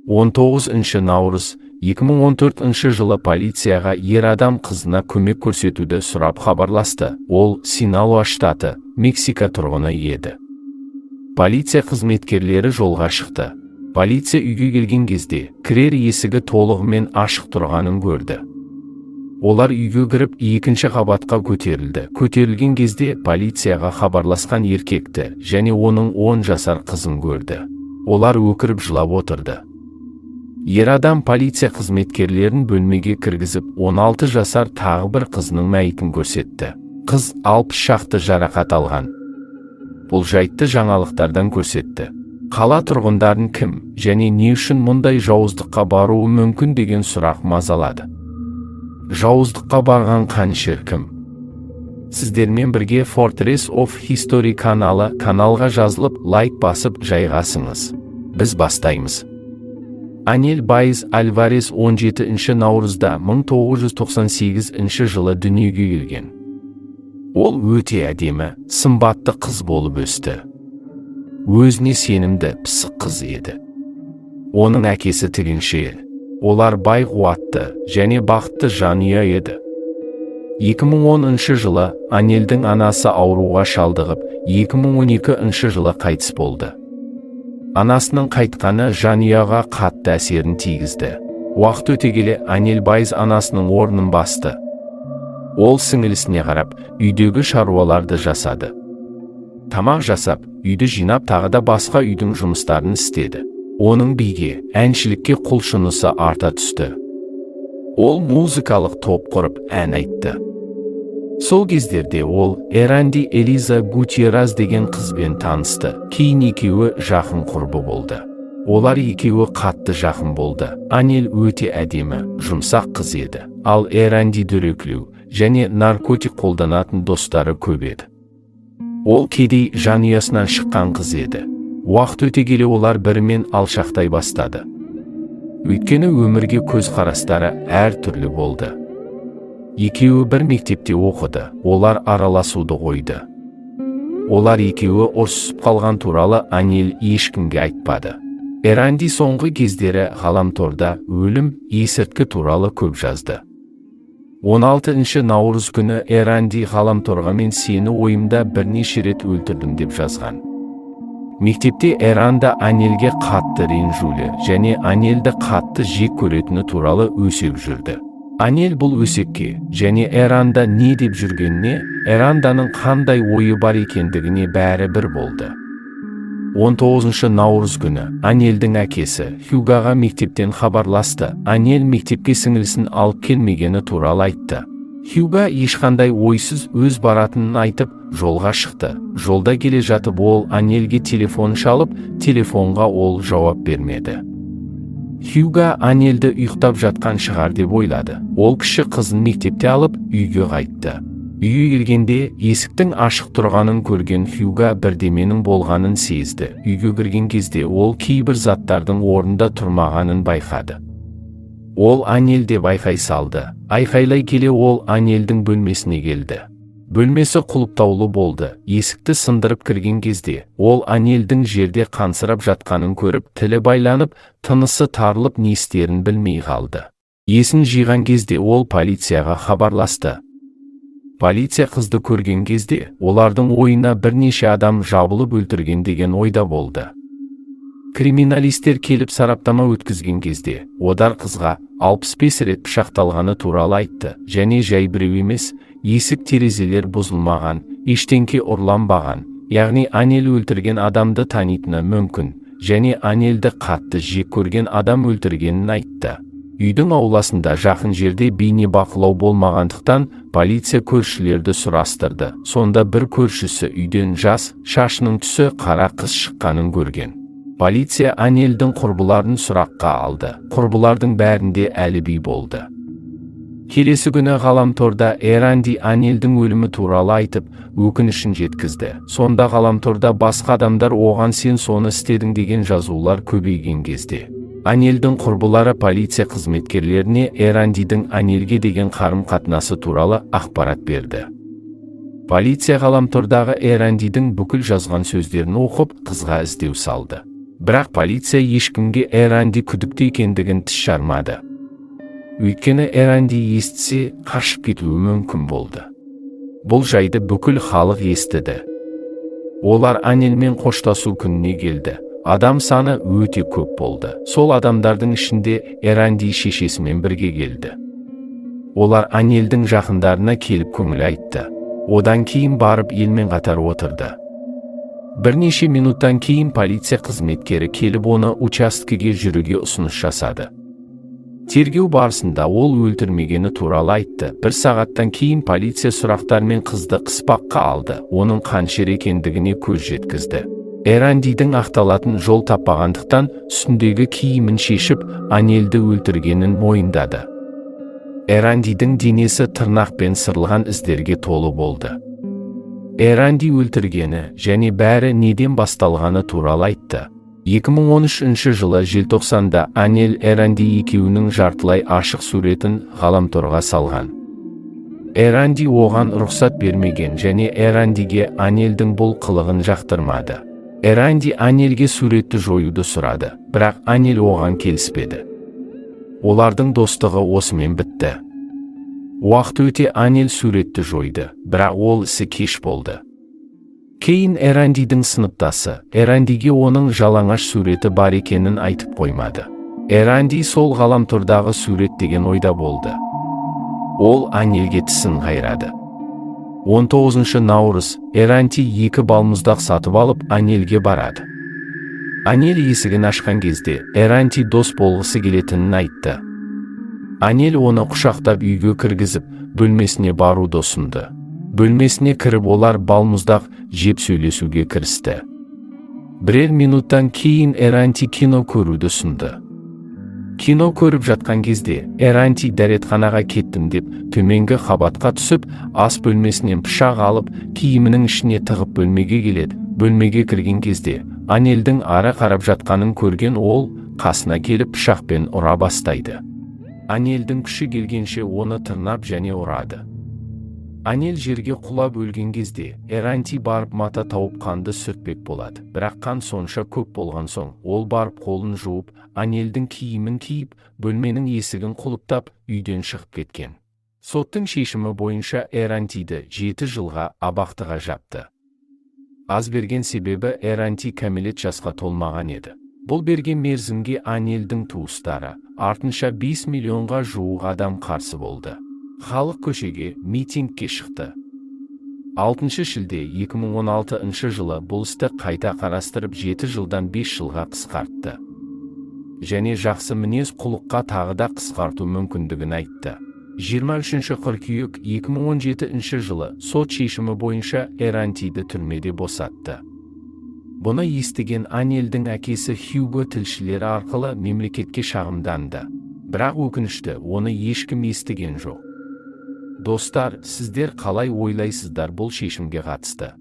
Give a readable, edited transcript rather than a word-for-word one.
19 наурыз 2014 жылы полицияға ер адам қызына көмек көрсетуді сұрап хабарласты. Ол Синалоа штаты, Мексика тұрғыны еді. Полиция қызметкерлері жолға шықты. Полиция үйге келген кезде кірер есігі толығымен ашық тұрғанын көрді. Олар үйге кіріп, екінші қабатқа көтерілді. Көтерілген кезде полицияға хабарласқан еркекті және оның 10 жасар қызын көрді. Олар өкіріп жылап отырды. Ер адам полиция қызметкерлерін бөлмеге кіргізіп, 16 жасар тағы бір қызының мәйітін көрсетті. Қыз 60 шақты жарақат алған. Бұл жайтты жаңалықтардан көрсетті. Қала тұрғындарын кім және не үшін мұндай жауыздыққа баруы мүмкін деген сұрақ мазалады. Жауыздыққа барған қанішер кім? Сіздермен бірге Fortress of History каналы. Каналға жазылып, лайк басып, жайғасыңыз. Біз бастаймыз. Анель Байз Альварес 17 наурызда 1998 жылы дүниеге келген. Ол өте әдемі, сымбатты қыз болып өсті. Өзіне сенімді, пысық қыз еді. Оның әкесі тігінші еді. Олар бай, қуатты және бақытты жанұя еді. 2010 жылы Анельдің анасы ауруға шалдығып, 2012 жылы қайтыс болды. Анасының қайтқаны жанұяға қатты әсерін тигізді. Уақыт өте келе Анель Байз анасының орнын басты. Ол сіңілісіне қарап, үйдегі шаруаларды жасады. Тамақ жасап, үйді жинап, тағы да басқа үйдің жұмыстарын істеді. Оның биге, әншілікке құлшынысы арта түсті. Ол музыкалық топ құрып, ән айтты. Сол кездерде ол Эранди Элиза Гутьеррез деген қызбен танысты. Кейін екеуі жақын құрбы болды. Олар екеуі қатты жақын болды. Анель өте әдемі, жұмсақ қыз еді. Ал Эранди дөрекілеу және наркотик қолданатын достары көп еді. Ол кедей жанұясынан шыққан қыз еді. Уақыт өте келе олар бірімен алшақтай бастады. Өйткені өмірге көзқарастары әр түрлі болды. Екеуі бір мектепте оқыды, олар араласуды қойды. Олар екеуі ұрсысып қалған туралы Анель ешкімге айтпады. Эранди соңғы кездері ғаламторда өлім, есірткі туралы көп жазды. 16 наурыз күні Эранди ғаламторға «Мен сені ойымда бірнеше рет өлтірдім» деп жазған. Мектепте Эранда Анельге қатты ренжулі және Анельді қатты жек көретіні туралы өсек жүрді. Анель бұл өсекке және Эранда не деп жүргеніне, Эранданың қандай ойы бар екендігіне бәрі бір болды. 19 наурыз күні Анельдің әкесі Хьюгаға мектептен хабарласты. Анель мектепке сіңілісін алып келмегені туралы айтты. Хьюга ешқандай ойсыз өз баратынын айтып, жолға шықты. Жолда келе жатып ол Анельге телефон шалып, телефонға ол жауап бермеді. Хьюга Анельді ұйықтап жатқан шығар деп ойлады. Ол кіші қызын мектепте алып, үйге қайтты. Үйге келгенде есіктің ашық тұрғанын көрген Хьюга бірдеменің болғанын сезді. Үйге кірген кезде ол кейбір заттардың орнында тұрмағанын байқады. Ол «Анель» деп айқай салды. Айқайлай келе ол Анельдің бөлмесіне келді. Бөлмесі құлыптаулы болды. Есікті сындырып кірген кезде ол Анельдің жерде қансырап жатқанын көріп, тілі байланып, тынысы тарылып, не істерін білмей қалды. Есін жиған кезде ол полицияға хабарласты. Полиция қызды көрген кезде олардың ойына бірнеше адам жабылып өлтірген деген ойда болды. Криминалистер келіп сараптама өткізген кезде одар қызға 65 рет пышақталғаны туралы айтты және жай біреу емес, есік терезелер бұзылмаған, ештеңке ұрланбаған, яғни Анель өлтірген адамды танитыны мүмкін және Анельді қатты жек көрген адам өлтіргенін айтты. Үйдің ауласында жақын жерде бейне бақылау болмағандықтан, полиция көршілерді сұрастырды. Сонда бір көршісі үйден жас, шашының түсі қара қыз шыққанын көрген. Полиция Анельдің құрбыларын сұраққа алды. Құрбылардың бәрінде әліби болды. Келесі күні ғаламторда Эранди Анельдің өлімі туралы айтып, өкінішін жеткізді. Сонда ғаламторда басқа адамдар оған «Сен соны істедің» деген жазулар көбейген кезде Анельдің құрбылары полиция қызметкерлеріне Эрандидің Анельге деген қарым-қатынасы туралы ақпарат берді. Полиция ғаламтордағы Эрандидің бүкіл жазған сөздерін оқып, қызға іздеу салды. Бірақ полиция ешкімге Эранди күдікті екендігін тіс жармады. Өйткені Эранди естісе, қашып кетуі мүмкін болды. Бұл жайды бүкіл халық естіді. Олар Анельмен қоштасу күніне келді. Адам саны өте көп болды. Сол адамдардың ішінде Эранди шешесімен бірге келді. Олар Анельдің жақындарына келіп көңіл айтты. Одан кейін барып елмен қатар отырды. Бірнеше минуттан кейін полиция қызметкері келіп, оны учаскеге жүруге ұсыныс жасады. Тергеу барысында ол өлтірмегені туралы айтты. Бір сағаттан кейін полиция сұрақтармен қызды қыспаққа алды, оның қаншер екендігіне көз жеткізді. Эрандидің ақталатын жол таппағандықтан, үстіндегі киімін шешіп, Анельді өлтіргенін мойындады. Эрандидің денесі тырнақпен сырылған іздерге толы болды. Эранди өлтіргені және бәрі неден басталғаны туралы айтты. 2013 жылы желтоқсанда Анель Эранди екеуінің жартылай ашық суретін ғаламторға салған. Эранди оған рұқсат бермеген және Эрандиге Анельдің бұл қылығын жақтырмады. Эранди Анельге суретті жоюды сұрады, бірақ Анель оған келіспеді. Олардың достығы осымен бітті. Уақыт өте Анель суретті жойды, бірақ ол ісі кеш болды. Кейін Эрандидің сыныптасы Эрандиге оның жалаңаш суреті бар екенін айтып қоймады. Эранди сол ғаламтордағы сурет деген ойда болды. Ол Анельге тісін қайрады. 19 наурыз Эранти екі балмұздақ сатып алып, Анельге барады. Анель есігін ашқан кезде Эранти дос болғысы келетінін айтты. Анель оны құшақтап үйге кіргізіп, бөлмесіне баруды ұсынды. Бөлмесіне кіріп, олар балмұздақ жеп, сөйлесуге кірісті. Бірер минуттан кейін Эранти кино көруді ұсынды. Кино көріп жатқан кезде Эранти дәретханаға кеттім деп төменгі қабатқа түсіп, ас бөлмесінен пышақ алып, киімінің ішіне тығып, бөлмеге келеді. Бөлмеге кірген кезде Анельдің ары қарап жатқанын көрген ол қасына келіп, пышақпен ұра бастайды. Анельдің күші келгенше оны тырнап және ұрады. Анель жерге құлап өлген кезде Эранти барып мата тауып, қанды сүртпек болады. Бірақ қан сонша көп болған соң, ол барып қолын жуып, Анельдің киімін киіп, бөлменің есігін құлыптап, үйден шығып кеткен. Соттың шешімі бойынша Эрантиді 7 жылға абақтыға жапты. Аз берген себебі Эранти кәмелет жасқа толмаған еді. Бұл берген мерзімге Анельдің туыстары, артынша 5 миллионға жуық адам қарсы болды. Халық көшеге митингке шықты. 6 шілде 2016 жылы бұл істі қайта қарастырып, 7 жылдан 5 жылға қысқартты. Және жақсы мінез құлыққа тағы да қысқарту мүмкіндігін айтты. 23 қыркүйек 2017 жылы сот шешімі бойынша Эрантиді түрмеде босатты. Бұны естіген Анельдің әкесі Хьюго тілшілері арқылы мемлекетке шағымданды. Бірақ өкінішті, оны ешкім естіген жоқ. Достар, сіздер қалай ойлайсыздар бұл шешімге қатысты?